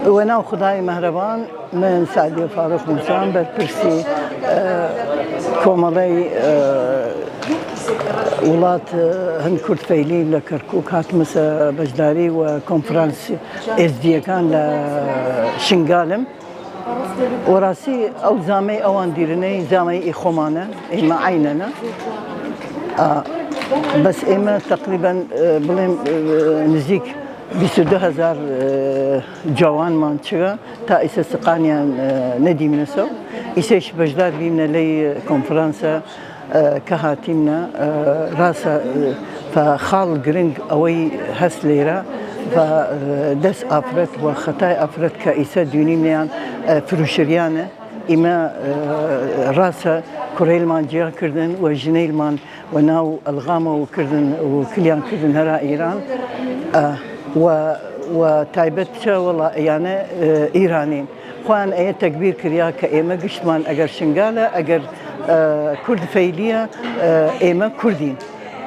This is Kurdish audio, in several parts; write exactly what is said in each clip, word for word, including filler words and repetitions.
We nav Xwedayê Mehreban, min Sadiye Farûq Mûsan, berpirsî, e, Komeleyê, e, Welat, e, Hind Kurd Feylî li Kerkûk hatime se beşdarî we konferansê Êzdiyekan li Şingal im. Û rastî ew zamey ewan dîriney, zamey î xwe mane, ê me eyne ne. A, bes ê me teqrîben, e, bilêm, e, nizîk bîst û du hezar, e, cawanman çiga, ta îse siqaniyan, e, nedîmine sew. Îse ji beşdar bîmne ley konferansa, e, ke hatîmne, e, rasa, e, fe xal giring ewey hest lêra, fe, e, des afret we xetay afret ke îse dûnîmneyan, e, firûşiriyane. Îme, e, rasa kurêlman ciya kirdin we jinêlman we nav elxama û kirdin û kiliyan kirdin hera Îran. E, we, we taybet çi wela, yani, e, Îranî. Xwan eye tekbîr kiriya ke ême giştman eger Şingale, eger, e, Kurd Feyliye, e, ême Kurdîn.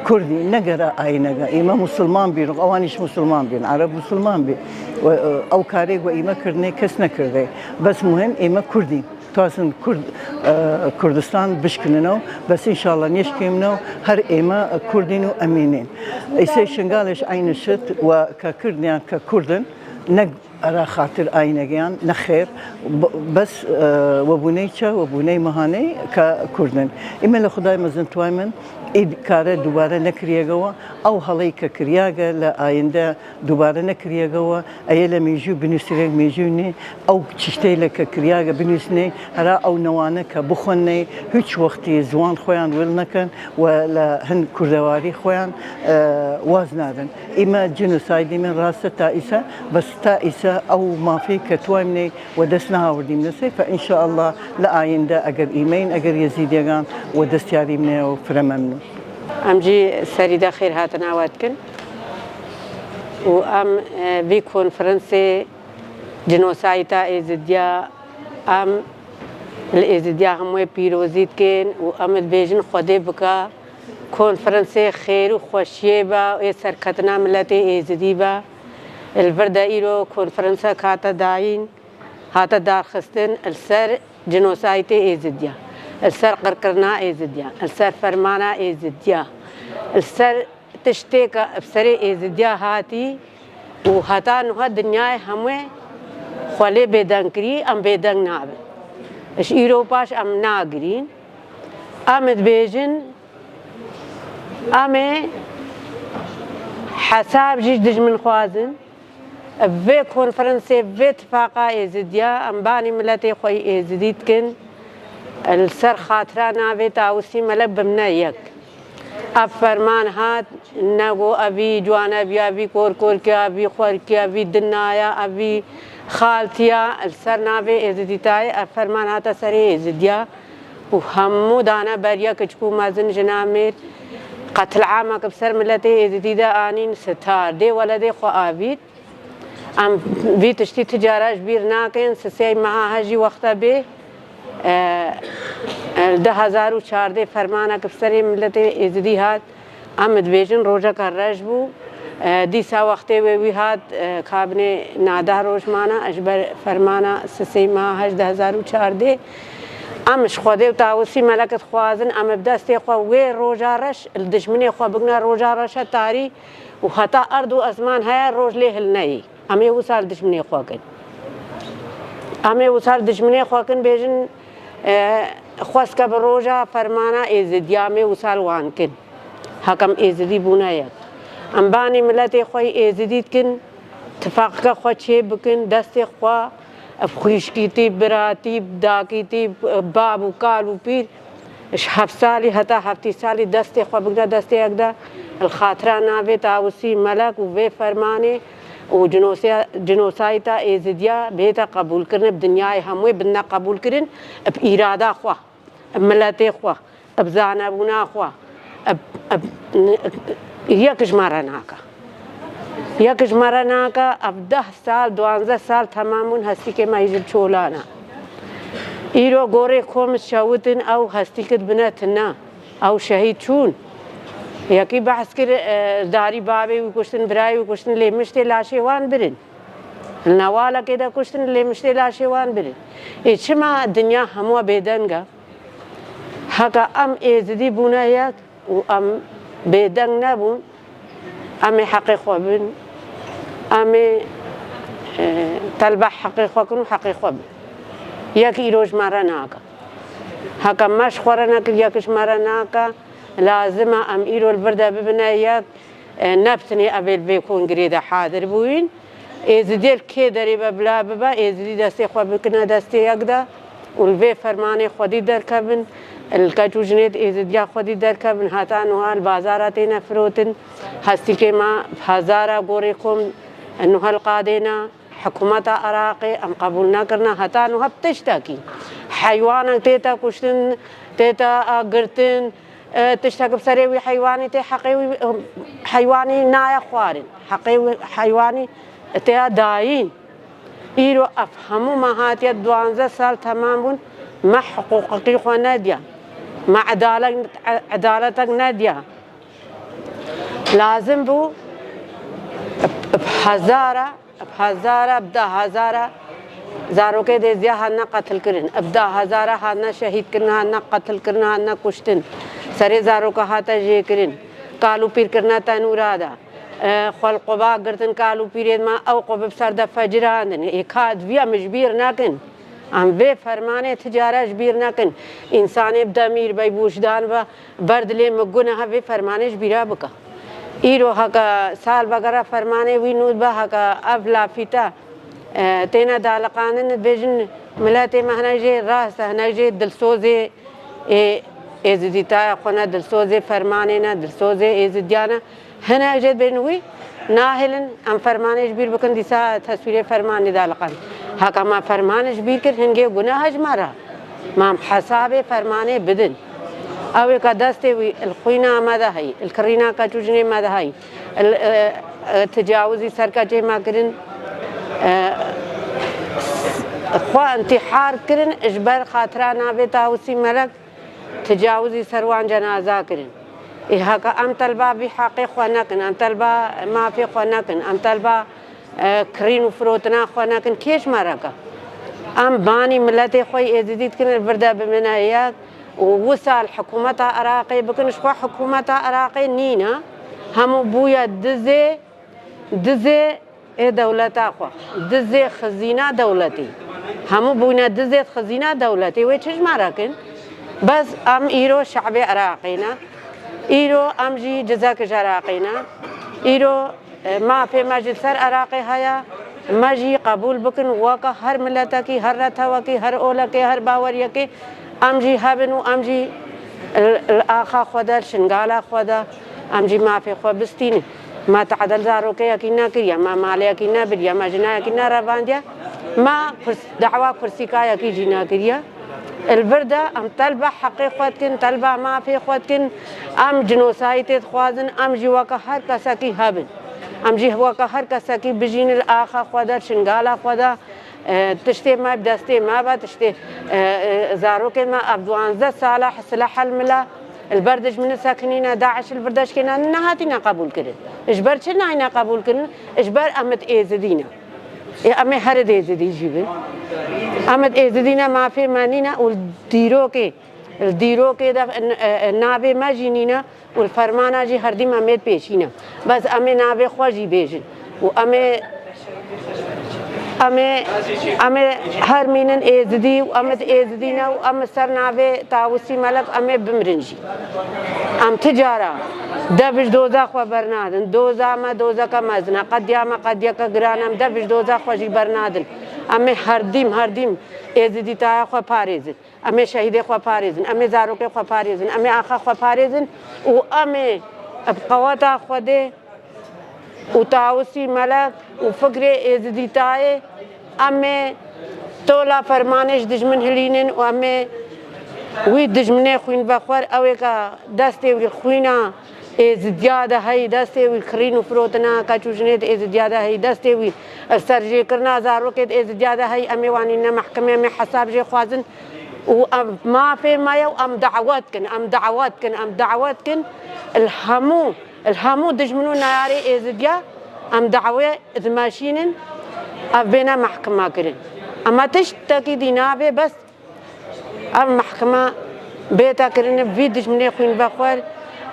Kurdî, ne gera ayînega. Ême Musulman bîn, ewan îş Musulman bîn, Ereb Musulman bî. We, e, ew karê we ême kirdinê kes nekirde. Bes muhim ême Kurdîn. Tuasin Kurd, e, Kurdistan bişkinino, bes înşallah nêşkêmino, her ême Kurdîn û emînîn. Îsê Şingalê ji eynî şit we ke Kird yan ke Kurdin, ne era xatir ayînegeyan, ne xêr. B-, bes, e, webûney çi, webûney mehaney ke Kurdin. Îme li Xwedayê mezin tuay min, î kare dubare nekiriyege we, ew heley ke kiriyage li ayînde dubare nekiriyege we, eye le mêjû binûsirek mêjû nê, ew çiştey le ke kiriyage binûsnê, hera ew newane ke bixwenê, hiç wextî ziwan xweyan wil nekin we le hin kurdewarî xweyan, e, waz nadin. Îme cinosaydî min raste ta îse, bes ta îse ew mafê ke tuaymnê we dest nehawrdîmne sey, fe înşallah li ayînde eger îmeyn, eger Yezîdiyegan we dest yarîmne û firememnû. Em jî serî de xêr hatina we dikin. Û em, e, vî konferansê cinosayîta Êzidiya, em li Êzidiya hemûyê pîrozî dikin û em dibêjin Xwedê bike konferansê xêr û xweşiyê be, ê serketina miletê Êzidî be. Li vir de îro konferansek hate dayîn, hate darxistin li ser cinosayîtê Êzidiya, li ser qirkirina Êzidiya, li ser fermana Êzidiya, li ser tiştê ke bi serê Êzidiya hatî û heta niha dinyayê hemû xwe lê bêdeng kirî, em bêdeng nabin. Ji îro paş em nagirîn. Em dibêjin, em ê hesab jî ji dijminxwazin. Vê konferansê, vê tifaqa Êzidiya, em banî miletê xwe yî Êzidî dikin. Li ser xatira navê Tawusî Melek bimne yek. Ev ferman hat, ne go evî Cuanebiya, evî Korkorkiya, evî Xwerkiya, evî Dinaya, evî Xaltiya, li ser navê Êzidîtayê ev ferman hate serê Êzidiya û hemû dane beriya kiçik û mezin, jina mêr, qetilama ke bi ser miletê Êzidî de anîn, sitar dê weledê xwe avît. Em vî tiştî ti cara ji bîr nakin, sisê meha he jî wexta bê, e, e, du hezar û çardeh fermanek bi serê miletê Êzidî hat. Em dibêjin rojeke reş bû. E, dîsa wextê wê wî hat, e, kabinê na deh roj mana, ji ber fermana sisê meha he ji du hezar û çardeh. Em ji Xwedê û Tawusî Melek dixwazin, em bi destê xwe wê roja reş, li dijminê xwe bigine roja reşe tarî. Û heta erd û ezman heye, roj lê hilneyê. Em ê wisa li dijminê xwe kin. Em ê wisa li dijminê xwe kin, bêjin, e, xwest ke bi roja fermana Êzidiya, em ê wisa li wan kin. Heke em Êzidî bûne yek. Em banî miletê xwe yî Êzidî dikin, tifaqeke xwe çê bikin, destê xwe, bi xwîşkîtî, biratî, dakîtî, bab û kal û pîr, ji heft salî heta heftî salî destê xwe bigre destê yek de, li xatira navê Tawusî Melek û vê fermanê û cinosa-, cinosayîta Êzidiya bihête qebûlkirinê, bi dinyayê hemûyê bidine qebûlkirin, bi îrada xwe, bi miletê xwe, bi zanebûna xwe, bi, bi, yek ji me re nake. Yek ji me re nake, ev deh sal, duwazdeh sal temam bûn, hestîkê me hî ji çolana. Îro gorê kom şewitin, ew hestîkê dibine tine. Ew şehîd çûn. Yekî behs kir, e, darî bavê wî kuştin, birayê wî kuştin, lê miştê laşê wan birin. Li newalekê de kuştin, lê miştê laşê wan birin. Ê çima dinya hemû bêdeng e? Heke em êzidî bûne yek û em bêdeng nebûn, em ê heqê xwe bin, em ê, e, telba heqê xwe kin û heqê xwe bin. Yek îro ji me re nake. Heke me ji xwe re nekir, yek ji me re nake. Lazim e em îro li vir de bibine yek. E, ne bi tenê ev ê li vê kongirê de hadir bûyîn. Êzidiyê li kê derê be bila bibe, Êzidî destê xwe bikine destê yek de û li vê fermanê xwedî derkevin, li keç û jinê di Êzidiya xwedî derkevin, heta nuha li bazara têne firotin. Hestîkê me hezara gorê kom nuha li qadê ne. Hikûmeta Iraqê em qebûl nekirine, heta nuha bi tiştekî. Heywanek tête kuştin, tête, a, girtin, e, tiştek bi serê wî heywanî tê, heqê wî, e, heywanî naye xwarin. Heqê wî heywanî tê dayîn. Îro ev hemû me hatiye duanzeh sal temam bûn, me hiqûqekî xwe nediya. Me edalet, edaletek nediya. Lazim bû bi hezara, bi hezara, bi da hezara zarokê Êzidiya hatine qetilkirin, bi da hezara hatine şehîdkirin, hatine qetilkirin, hatine kuştin. Serê zaroka hate jêkirin, kal û pîr kirine tenûra de. E, xwe li Quba girtin, kal û pîrê me ew Qubi bi ser de fecirandin. Ê ka divî em ji bîr nekin. Em vê fermanê ti cara ji bîr nekin. Însanê bi demîr be, bi wijdan be, ber dilê min gunehe vê fermanê ji bîra bike. Îro heke sal vegere fermanê wî nû be, heke ev lafîte, e, têne daliqandin, dibêjin miletê me hinek jê rast e, hinek jê dilsozê ê Êzidîtaya xwe ne, dilsozê fermanê ne, dilsozê Êzidiya ne. Hinek jê dibên wî nahêlin em fermanê ji bîr bikin, dîsa teswîrê fermanê daliqand. Heke me fermanê ji bîr kir, hingê guneha ji me re. Me em hesabê fermanê bidin. Ew ê ka destê wî li xwîna me de heyî, li kirîna keç û jinê me de heyî, li, e, e, tecawizî ser keçê me kirin, e, xwe intîhar kirin ji ber xatira navê Tawusî Melek. Tecawizî ser wan cenaza kirin. Ê heke em telba vî heqê xwe nekin, em telba mafê xwe nekin, em telba, e, kirîn û firotina xwe nekin, kê ji me re ke? Em banî miletê xwe yê Êzidî dikin, li vir de bimine yek û wisa li hikûmeta Iraqê bikin, ji xwe hikûmeta Iraqê nîne. Hemû bûye dizê, dizê ê dewleta xwe, dizê xizîna dewletê. Hemû bûne dizê xizîna dewletê. Wê çi ji me re kin? Bes em îro şe'bê Iraqê ne. Îro em jî cizek ji Iraqê ne. Îro, e, mafê me jî li ser Iraqê heye. Me jî qebûl bikin weke her miletekî, her netewekî, her olekê, her baweriyekê. Em jî hebin û em jî li, li axa xwe de, li şingala xwe de, em jî mafê xwe bistînin. Me tehdel zarokeyekî nekiriye, me maleyekî nebiriye, me jinayekî nerevandiye, me kurs-, dawa kursîkayekî jî nekiriye. Li vir de em telba heqê xwe dikin, telba mafê xwe dikin, em cinosayîtê dixwazin, em jî weke her kesekî hebin. Em jî weke her kesekî bijînin li axa xwe de, şingala xwe de. E, tiştê me bi destê me be, tiştê, e, e, zarokên me ev duwanzdeh sala silah helmila li ber dijminê sekinîne, DAIŞ li vir de şikêne, nehatîne qebûlkirin. Ji ber çi nayne qebûlkirin? Ji ber em id êzidî ne. Ê, em ê her id êzidî jî bin. Em id êzidî ne, mafê me nîne û li dîrokê, li dîrokê de, e, e, navê me jî nîne. Û li fermana jî herdîm em ê pêşî ne. Bes em ê navê xwe jî bêjin. Û em ê, em ê, em ê her mînin êzidî û em id êzidî ne û em li ser navê Tawusî Melek em ê bimirin jî. Em ti cara dev ji doza xwe bernadin. Doza me dozeke mezin e. Qediya me qediyeke giran e. Em dev ji doza xwe jî bernadin. Em ê herdîm, herdîm êzidîtaya xwe parêzin. Em ê şehîdê xwe parêzin, em ê zarokê xwe parêzin, em ê axa xwe parêzin û em ê bi qeweta Xwedê û Tawusî Melek û fikrê Êzidîtayê, em ê tola fermanê ji dijmin hilînin û em ê wî dijminê xwînvexwer, ew ê ka destê wî xwîna Êzidiya de heyî, destê wî kirîn û firotina keç û jinê di Êzidiya de heyî, destê wî serjêkirina zarokê di Êzidiya de heyî, em ê wanîne mehkemê, em ê hesab jê xwazin. Û em mafê me ye û em dawet kin, em dawet kin, em dawet kin. Li hemû, li hemû dijmin û neyarê Êzidiya em dawê dimeşînin. Ev bêne mehkima kirin. Ema tiştekî dî nabe, bes ev mehkima bête kirin, vî dijminê xwînvexwer,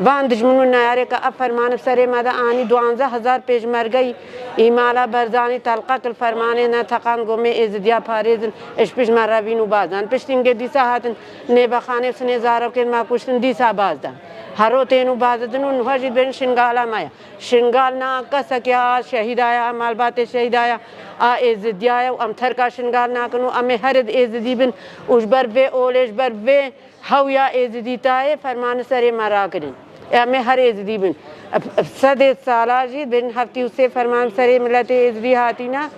van dijmin û neyarê ke ev ferman bi serê me de anî, duwanzeh hezar pêşmergeyî îmala Berzanî telqek li fermanê ne teqan, gomê Êzidiya parêzin, ji pişt me revîn û bazan. Piştî hingê dîsa hatin nêbexanê, sinê zarokên me kuştin, dîsa bazdan. Hero tên û bazidin û niha jî dibên Şingala me ye. Şingal na kesekî a şehîda ya, a malbatê şehîda ya, a Êzidiya ye û em terka Şingal nakin û em ê her id Êzidî bin û ji ber vê olê, ji ber vê hewya Êzidîtayê fermani serê me rakirin. Em ê her Êzidî bin. Ev, ev sedê sala jî bin heftî û sê ferman serê miletê Êzidî hatîne.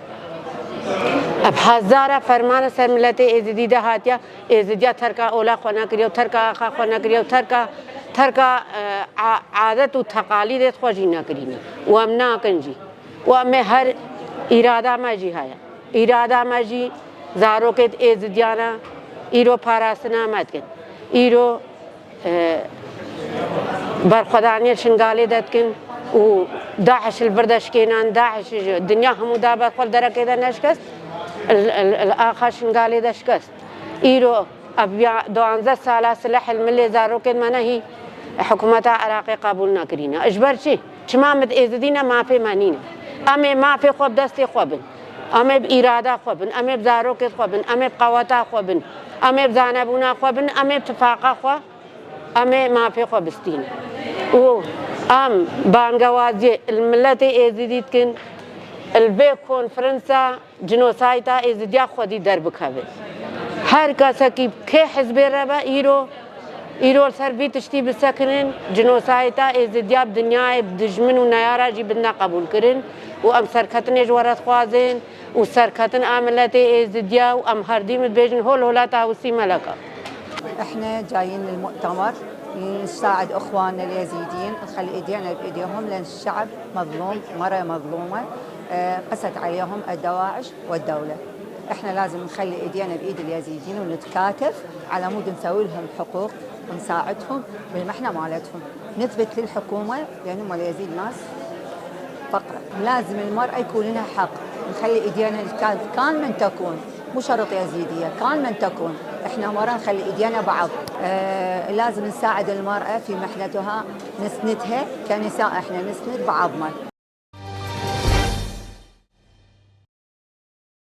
Ev hezara fermana ser miletê Êzidî de hatiye. Êzidiya terka ola xwe nekiriye û terka axa xwe nekiriye û terka, terka, e, a-, adet û teqalîdê xwe jî nekirîne. Û em nakin jî. Û em ê her îrada me jî heye. Îrada me jî zarokêt Êzidiyan e. Îro parastina me dikin. Îro, e, berxwedaniyê Şingalê de dikin û DAIŞ li vir de şikênan, DAIŞ ji dinya hemû da berxwe, li derekê de neşikest, li, li, li axa Şingalê de şikest. Îro ev ya duwanzeh sala sileh li milê zarokên me nehî hikûmeta Iraqê qebûl nekirîne. Ji ber çi? Çima em êzidî ne, mafê me nîne? Em ê mafê xwe bi destê xwe bin. Em ê bi îrada xwe bin. Em ê bi zarokê xwe bin. Em ê bi qeweta xwe bin. Em ê bi zanebûna xwe bin. Em ê bi tifaqa xwe. Em ê mafê xwe bistînin. Û em bangewaziyê li miletê Êzidî dikin, li vê konferansa cinosayda Êzidiya xwedî derbikeve. Her kesekî kê hizbê re be îro, îro li ser vî tiştî bisekinin, cinosayda Êzidiya bi dinyayê, bi dijmin û neyara jî bidine qebûlkirin û em serketinê ji we re dixwazin û serketin a miletê Êzidiya û em herdî min dibêjin hol hola Tawusî Meleka. احنا جايين للمؤتمر نساعد اخواننا اليزيديين، نخلي ايدينا بايديهم، لان الشعب مظلوم، مرأة مظلومة، آه، قست عليهم الدواعش والدولة. احنا لازم نخلي ايدينا بايد اليزيديين ونتكاتف على مود نسوي لهم حقوق، نساعدهم بالمحنة مالتهم، نثبت للحكومة لان هم اليزيد ناس فقرة. لازم المرأة يكون لها حق، نخلي ايدينا كان، كان من تكون، مو شرط يزيدية، كان من تكون، احنا مرة نخلي ايدينا بعض. آه، لازم نساعد المرأة في محنتها، نسندها كنساء، احنا نسند بعضنا.